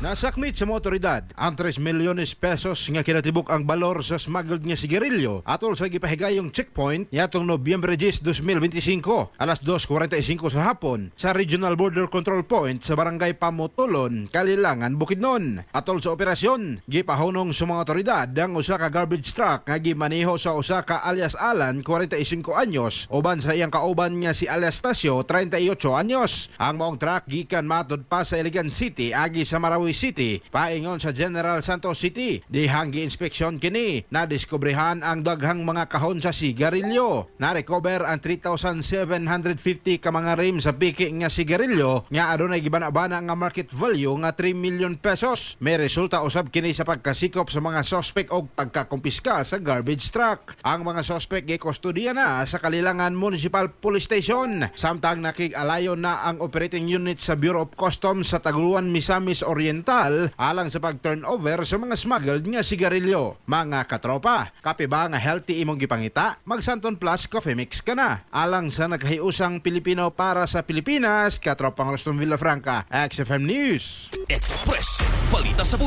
Nasakmit sa mga otoridad ang 3 milyones pesos nga kinatibuk ang balor sa smuggled nga sigarilyo atol sa gipahigayong checkpoint niadtong Nobyembre 10, 2025, alas 2:45 sa hapon sa Regional Border Control Point sa Barangay Pamotolon, Kalilangan, Bukidnon. Atol sa operasyon, gipahunong sa mga otoridad ang usa ka garbage truck nga gimaneho sa usa ka alias Alan, 45 anyos, uban sa iyang kauban nga si alias Tasio, 38 anyos. Ang maong truck gikan matod pa sa Iligan City agi sa Marawi City paingon sa General Santos City. Dihang gi-inspeksyon kini, nadiskobrehan ang daghang mga kahon sa sigarilyo. Na-recover ang 3,750 ka mga ream sa piki nga sigarilyo nga adunay gibana-bana nga market value nga 3 million pesos. May resulta usab kini sa pagkasikop sa mga suspect og pagkakumpiska sa garbage truck. Ang mga suspect gikustodiya na sa Kalilangan Municipal Police Station. Samtang nakig-alayon na ang operating unit sa Bureau of Customs sa Taguluan, Misamis Oriental alang sa pag-turnover sa mga smuggled nga sigarilyo. Mga katropa, kape ba nga healthy imong gipangita? Mag-Santon Plus Coffee Mix ka na. Alang sa nagkahiusang Pilipino para sa Pilipinas, katropang Rostom Villafranca, XFM News. Express Balita sa